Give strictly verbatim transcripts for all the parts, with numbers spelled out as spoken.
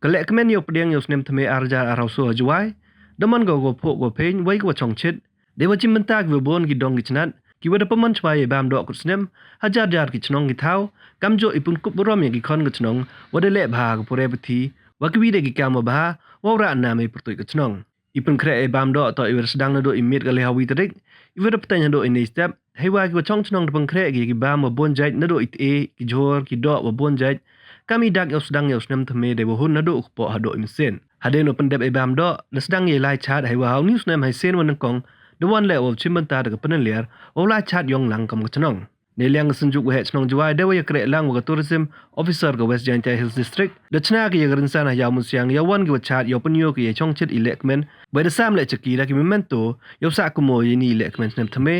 Ka lehkmen yow pdiang yow snem thymme ar hajar arphaw soo ha Jowai da man ko kawa phooh kawa pheiñ wei kawa chongchit. Deiwa chimbynta kiwa boon ki dong ki chnat kiwa da pynman chwa yei bam doh kut snem ha jar jar ki chnong ki thaw, kamjooh i pynkup burom ya ki khon ka chnong wa da lehbha ka puræ puthi wa kiwi de ki kaam wa bha wow rah naam yei pyrtuid ka chnong. I pynkhreh yei bam doh toh iwa da sdang nadooh i miet ka le hawi tarik, iwa da pteiñ hadooh ini i step, heiwa kiwa chong chnong da pynkhreh ki ya ki bam wa boon jait nadooh i tye, ki jhur, ki doh wa boon jait, kam i dak yow sdang yow snem thymme deiwa hun nadooh u kpoh hadooh i mynsien. Hadien wa pyndep yei bam doh da sdang yei lai chaad heiwa ha uni u snem haisien wa nyngkong da wan leh wow chimbynta da ka pynliar wow lai chaad yong lang kam ka chnong. Neiliang ka Synjuk Waheh Chnong Jowai deiwa yakrehlang wa ka Tourism Officer ka West Jaiñtia Hills District da chna ki ya ka rynsan ha Iawmusiang yow wan kiwa chaad yow pynyoo ki yei chongchit i lehkmen wei da saam leh cha ki da ki memento yow sahkynmoo yeini i lehkmen snem thymme,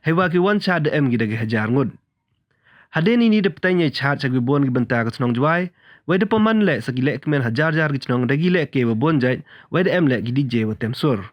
heiwa ki wan chaad da em ki da ki hajar ngut. Hadien ini da pteiñ yei chaad cha kiwa boon ki bynta ka chnong Jowai wei da pynman leh sa ki lehkmen ha jar jar ki chnong da ki lehke wa boon jait wei da em leh ki DJ wa tem sur.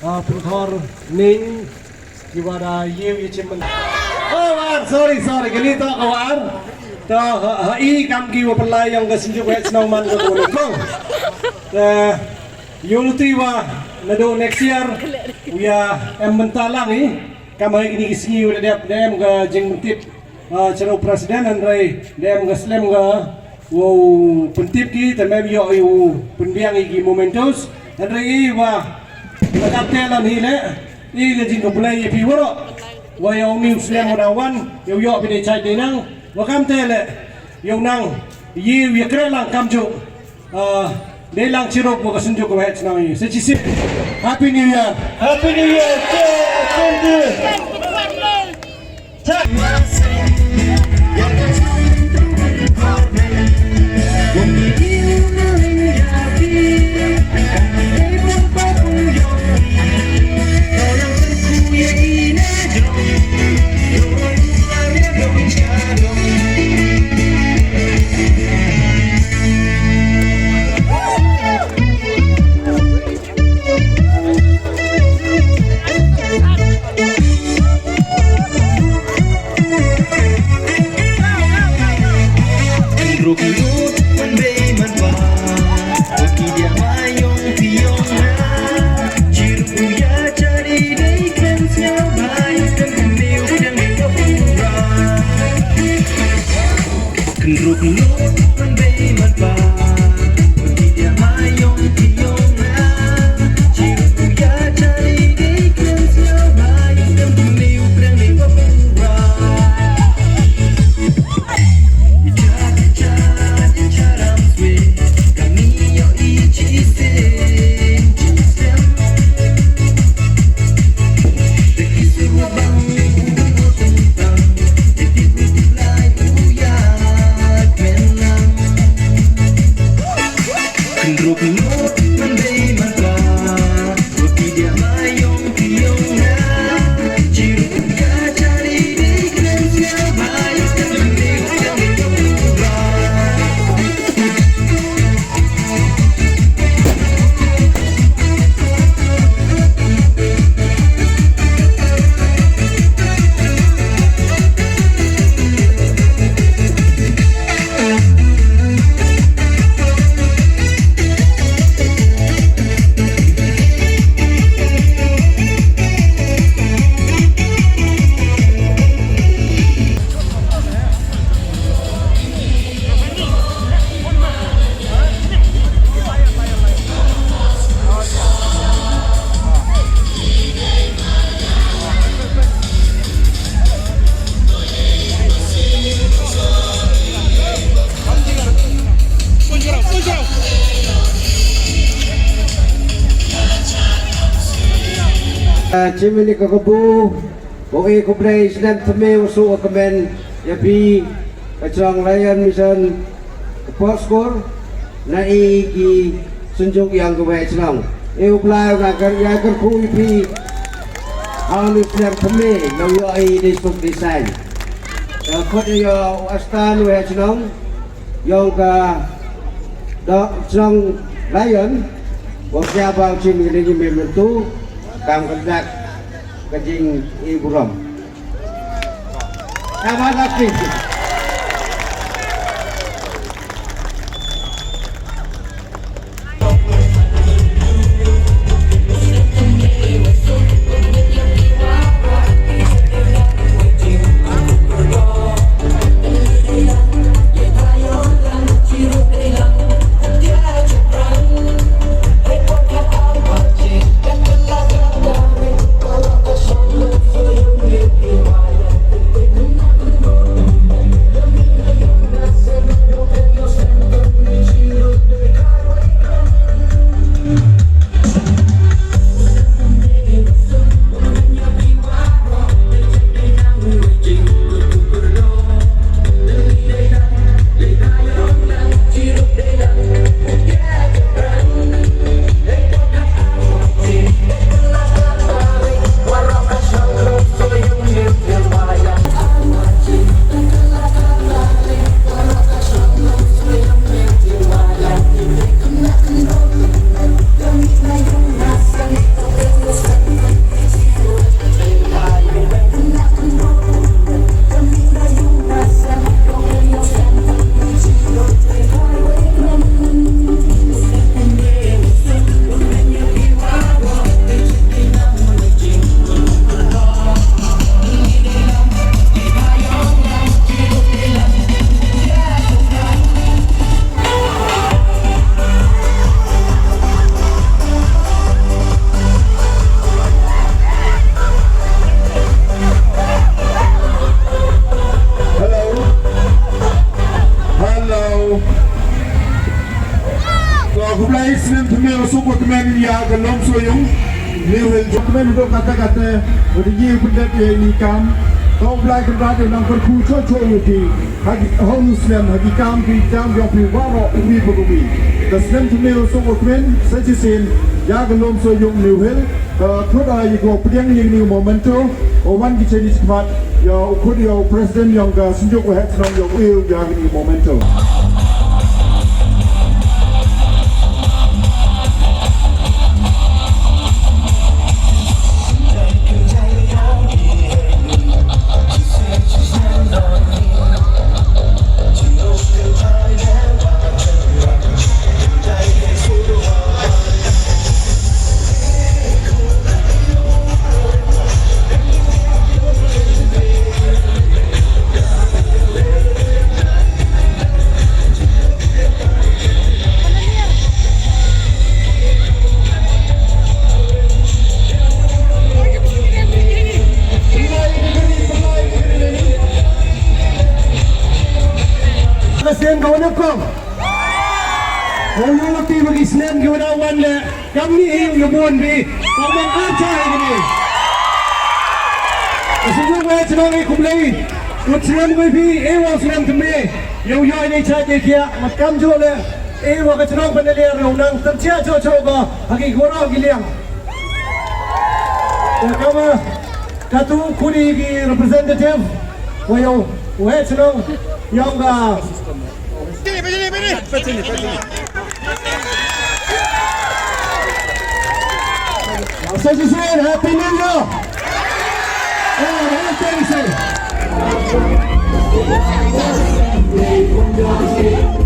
Ah, pynthor ning ki wa da yoh ya chim man. Oh, war, sorry, sorry, kali to ka war. To, ha, ha i kam ki wa pynlai yong ka Synjuk Waheh Chnong man ka ko ni kong. Te, yoh luti wa, na do next year, u ya em bynta lang i, kam ha i kini ki sngi wa da dep, da em ka jingpyntip. Ah, charo president, hynrei da em ka slem ka wow pyntip ki, te me yoh i u pynbiang i ki mementos, hynrei i wa, wa kam te lan hi le, i ka jingkhublei ya phi waroh, wa yow ni u slem wa da wan, yow yoh phi de chai de nang, wa kam te le, yow nang, i u ya kre lang kam ju. Ah, dei lang chirup wa ka Synjuk Waheh Chnong i. Sa chisien. Happy New Year. Happy New Year. Cheers. Thank you. Ah, chimini ka kabu, wow e khublei snem thymme wa suk wa kmen, ya phi, ka chnong Lion Mission, ka Port Skur, na i ki Synjuk yong ka Waheh Chnong. E u Blai u na kar ya kyrkhu i phi, ha u ni snem thymme, nong yoh i dei suk dei saiñ. Ka khot yow u Astan Waheh Chnong, yong ka doh chnong Lion, wa pia bang chim kini ki memento, kam ka dak ka jing i burom. Ka ba dak ti. Suk wa kmen ya ka Lum Sooyung, New Hill. Wa kmen dooh katta katta, wa da ye pyndep ya ini i kam. Ka u Blai Kynrad u nang kyrkhu chooh chooh ya phi. Ha ki, ha u snem, ha ki kam ki jam yong phi waroh uwi pa uwi. Ka snem thymme u suk wa kmen, sa chisien, ya ka Lum Sooyung New Hill. Ka khut ai ya ka pdiang ya ini i memento. U wan ki chani chikmat, ya u khut ya u president yong ka Synjuk Waheh Chnong yong u ya ini i memento. Ka sien ka wan kong. Ong yu lati bagi snem ki wan wan le. Kam ni hi yung yabon bi. Pamang archa hi ni. Ka Synjuk Waheh Chnong e khublei. Kut snem ko phi, e wa snem thymme. Yow yoh ni cha je kia, mat kam jo le. E wa ka chnong Panaliar yow nang tyrchia chooh chooh ko, ha ki waroh ki liang. Te kama, katu khudi ki representative, wa yow, wa chnong, yong ka. Sa chisien, Happy New Year! Eh, happy New Year!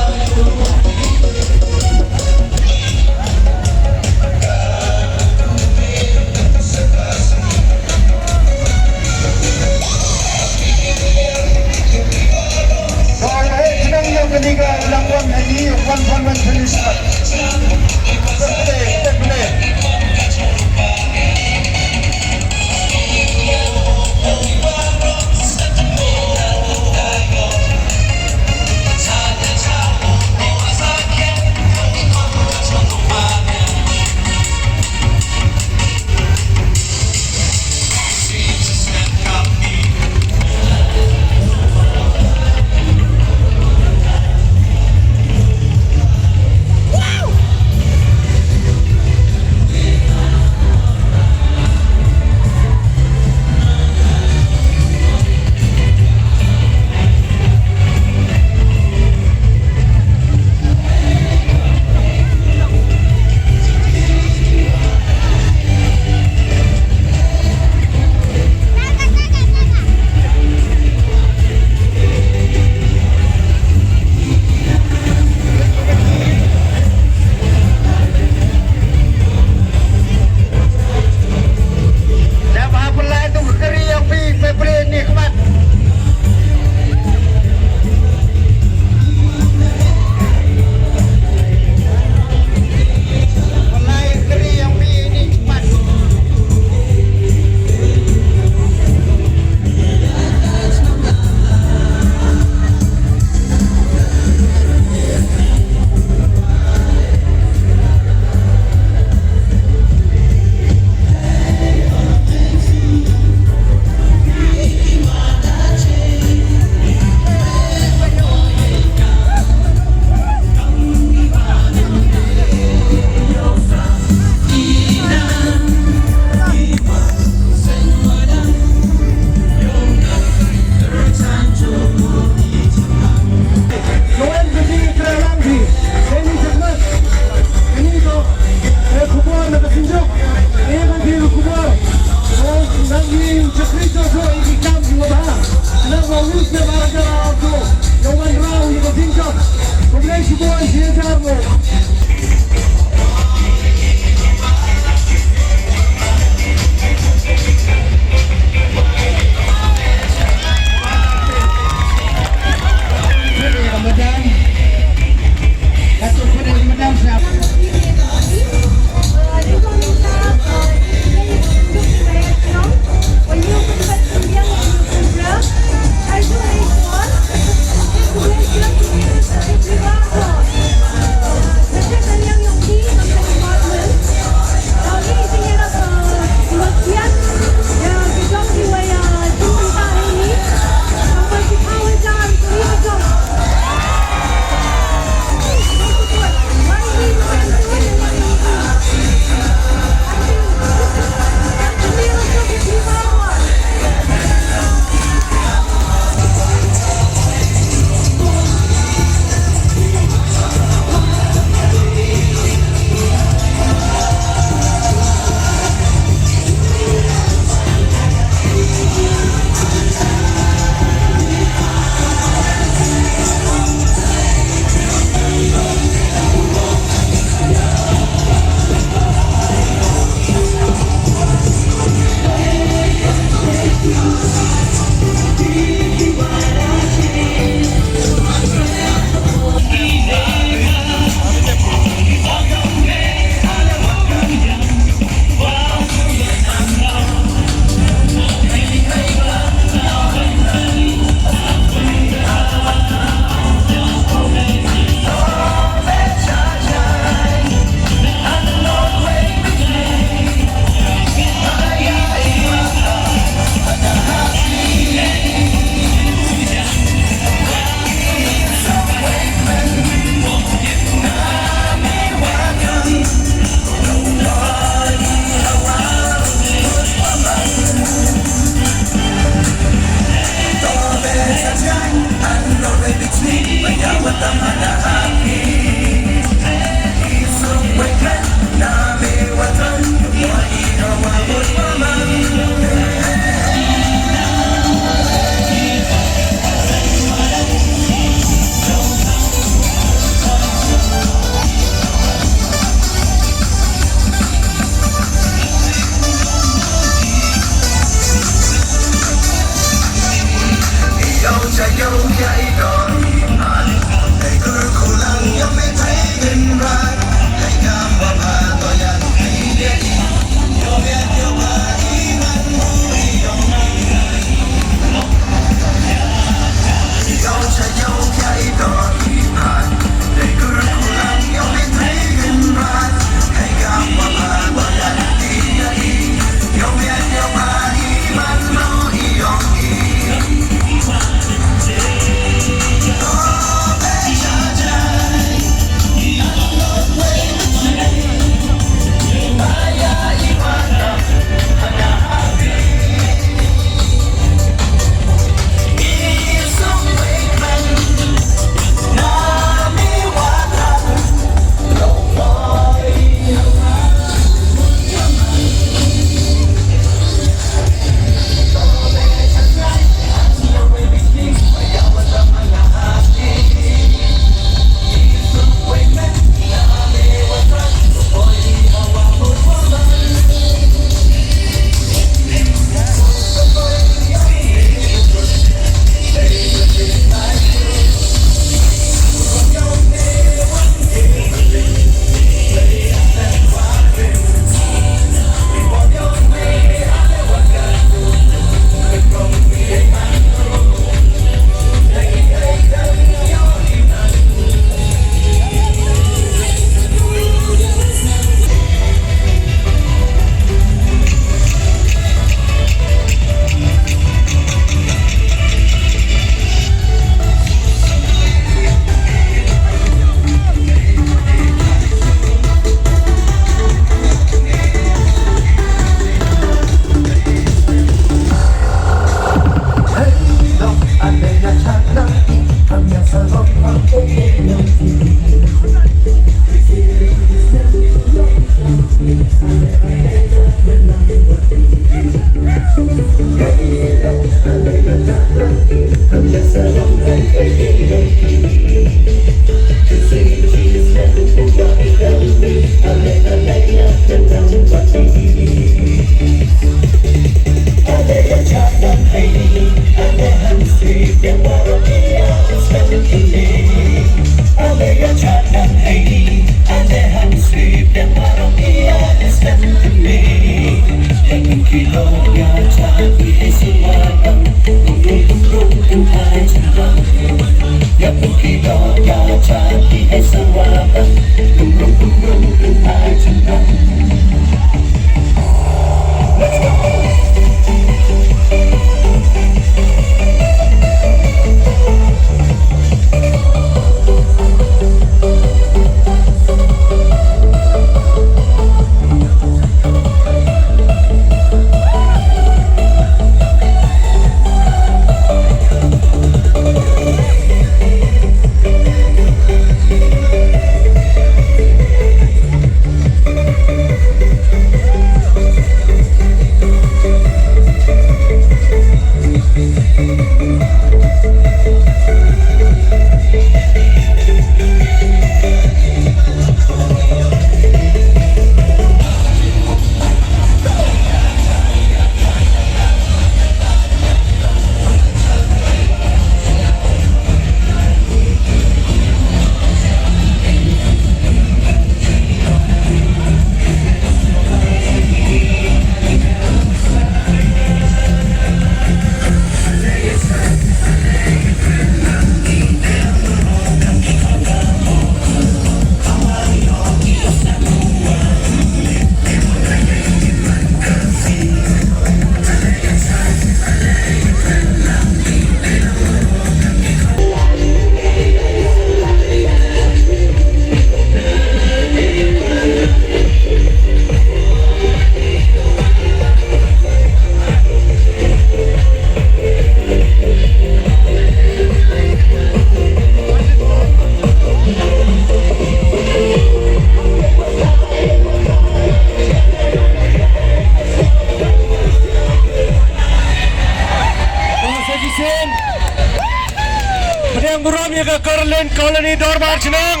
Pdiang burom ya ka Caroline Colony Dorbar Chnong.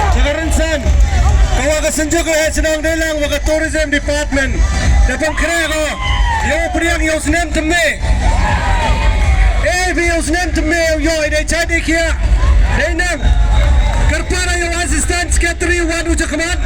Cha ka rynsan, ka wa ka synjuk leh chnong dei lang wa ka Tourism Department. Da pang khreh ko, yow pdiang yow snem thymme. Eh, bi yow snem thymme, yow yoh, dei chai dei khiah. Dei nang. Kyrpad yow Assistant Secretary wan u chakhmat.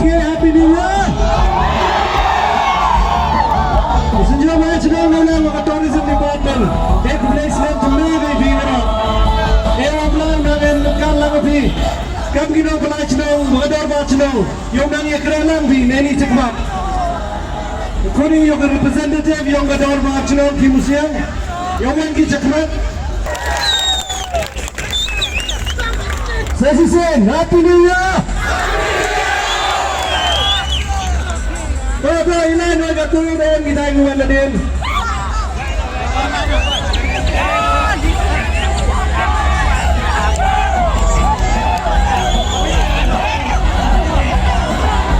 Happy New Year! Sñiaw wa chnong na wa ka Tourism Department. Ek place na tum na ka phi na. E wa bla na wen kan la ka phi. Kam ki nongpynlait chnong, wa ka dorbar chnong. Yow nang ya kren lang phi, neini chakhmat. Kuni yow ka representative yong ka dorbar chnong Khimusiang. Yow wan ki chakhmat. Sa chisien, Happy New Year! Ba, ba, ina no ka tu ina ki dai ngan na din.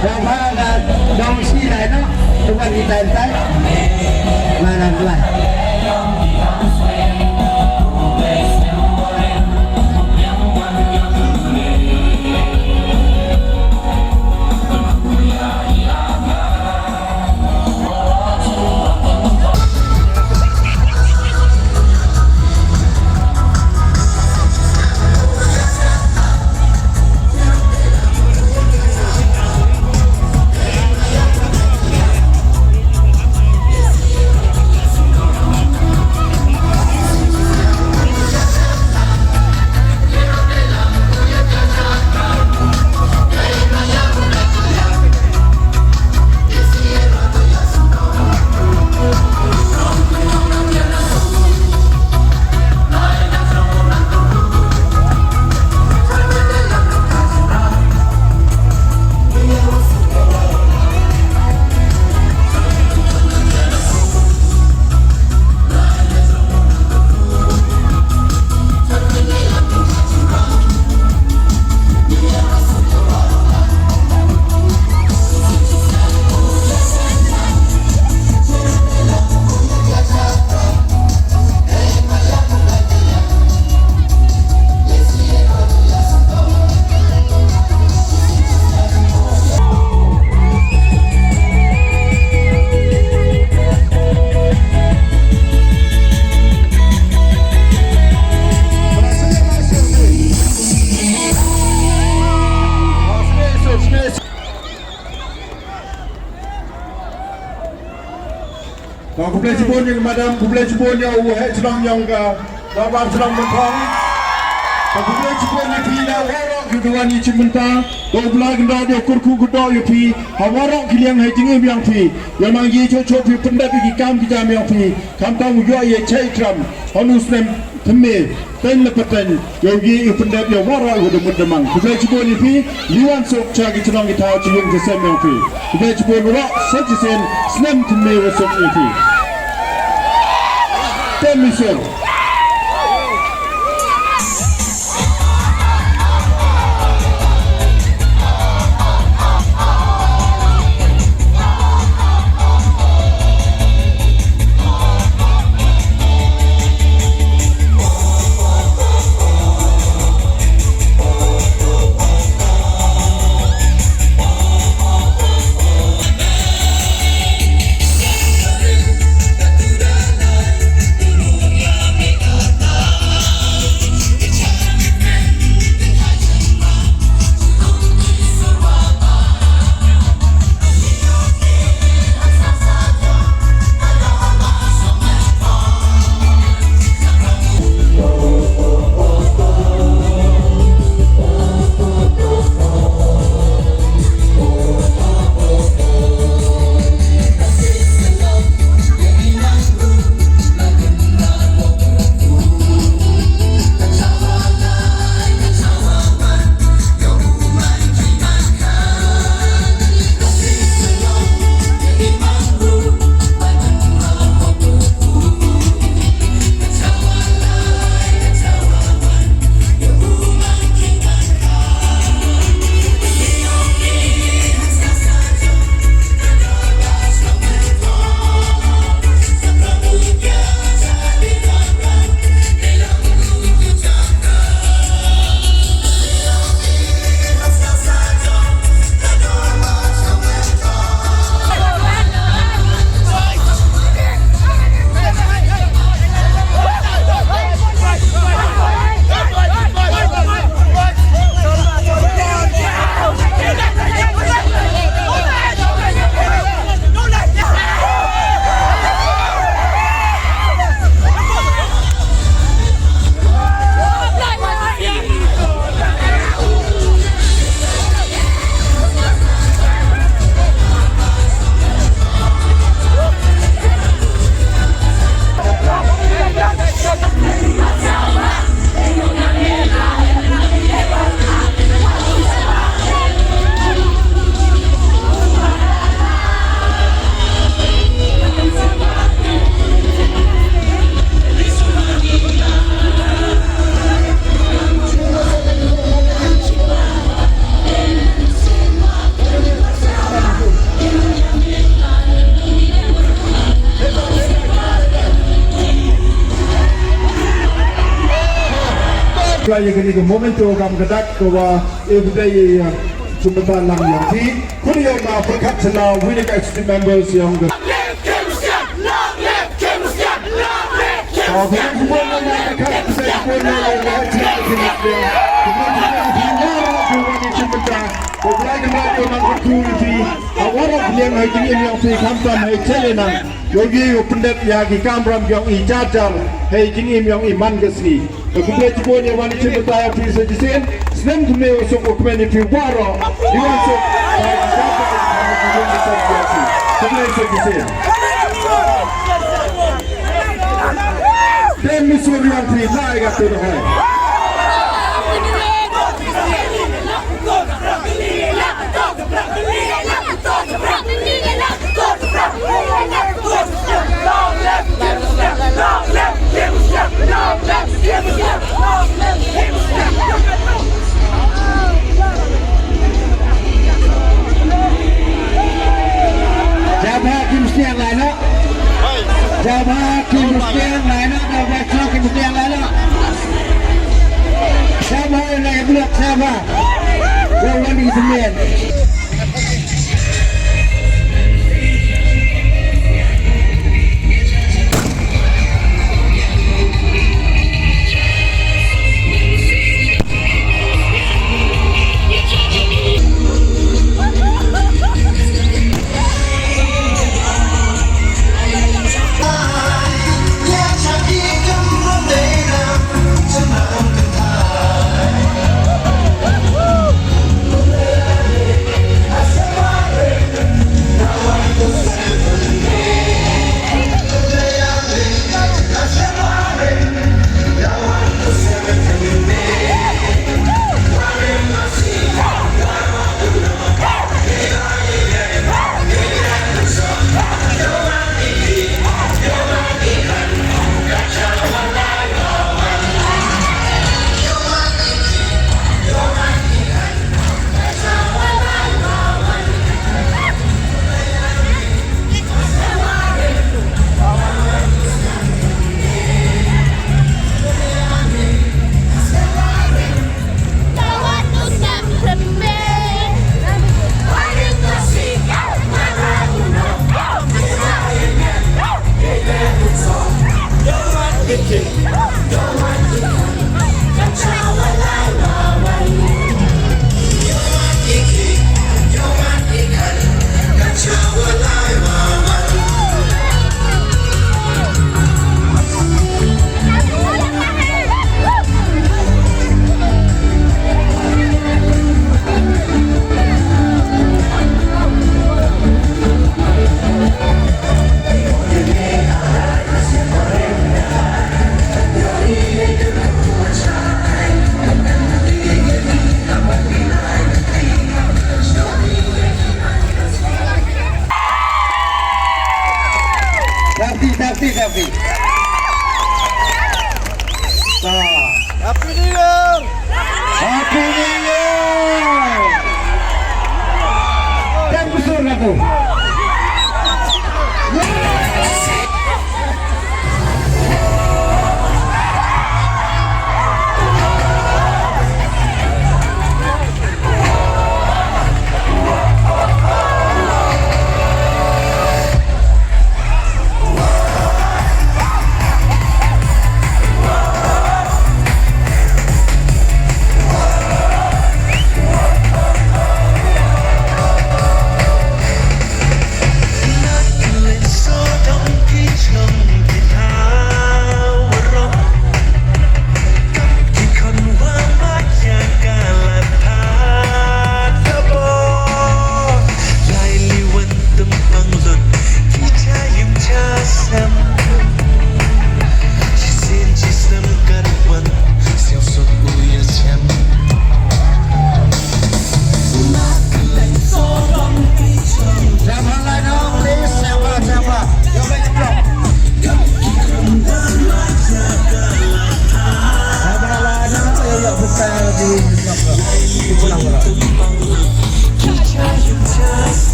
Ba, ba, da, dong si lai no, tu kan di tai tai. Mana lai. Ka khublei chibun ya ka madam, khublei chibun ya u heh chnong yong ka dorbar chnong Mynthong. Ka khublei chibun ya phi na waroh ki dwan i chibynta. Ka u Blai Kynrad ya u kyrkhu kyrdoh ya phi ha waroh ki liang hei jingim yong phi. Ya nang ye choh choh phi pyndep ya ki kam ki jam yong phi. Khamtam u yoh ye chai tram ha u snem thymme. Teiñ la pateiñ, yow ye u pyndep ya waroh u da mut da mang. Khublei chibun ya phi, liwan suk cha ki chnong ki thaw chi yung chi sem yong phi. Khublei chibun waroh, sa chisien, snem thymme wa suk ya phi. Tem i sur. Kla ya kani ka momentum kam ka dak ka wa e bdei ya, ya, chumta lang ya phi. Kuni ya ma pyrkhat chna wi ka executive members yong ka. Yow ye u pyndep ya ki kamram yong i jar jar hei kini im yong i man ka sngi. Ka khublei chibun ya wan i chim bynta ya phi sa chisien. Snem khublei u suk u kmen i phi waroh. Di wan suk. Khublei sa chisien. Tem misur yong phi lai ka tu hoi. Jabha Kim Sniang lai noh. Jabha Kim Sniang lai noh, Jabha Kim Sniang lai noh. Jabha lai blok, Jabha. Jabha ni semen. Tapi, tapi, tapi. Ah. Happy New Year! Happy New Year! Thank you, Sir Ratu.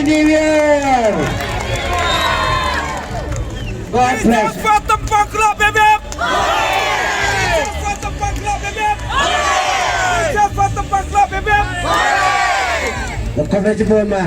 New Year. God bless. Fatam Pangla bebep. Fatam Pangla bebep. Fatam Pangla bebep. Congratulations, Mama.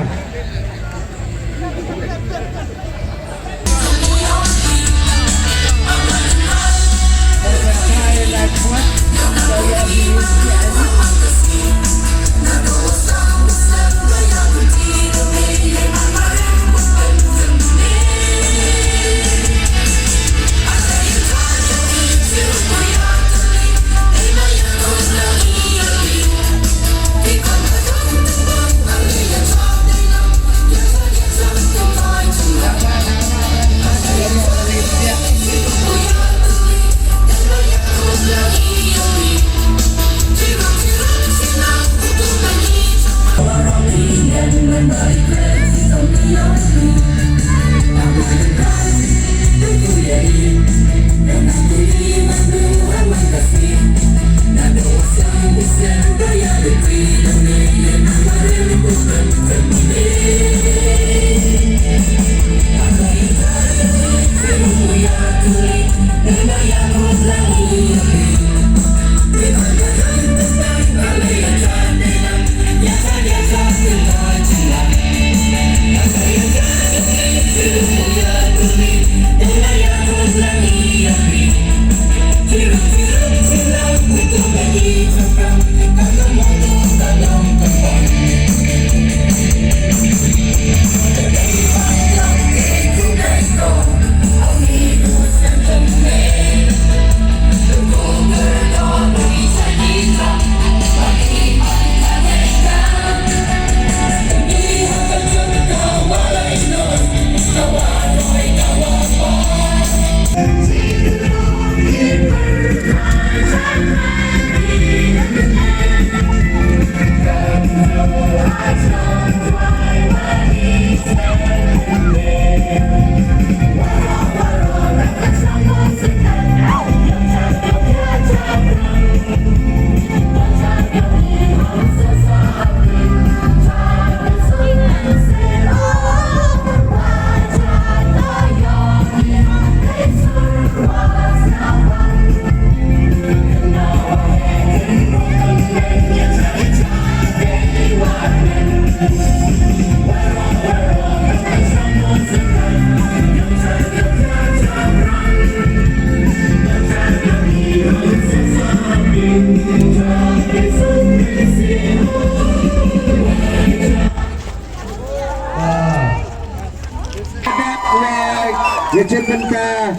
Wa ya chim bynta,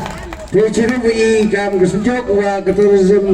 ya chirup i kam ka synjuk wa ka tourism.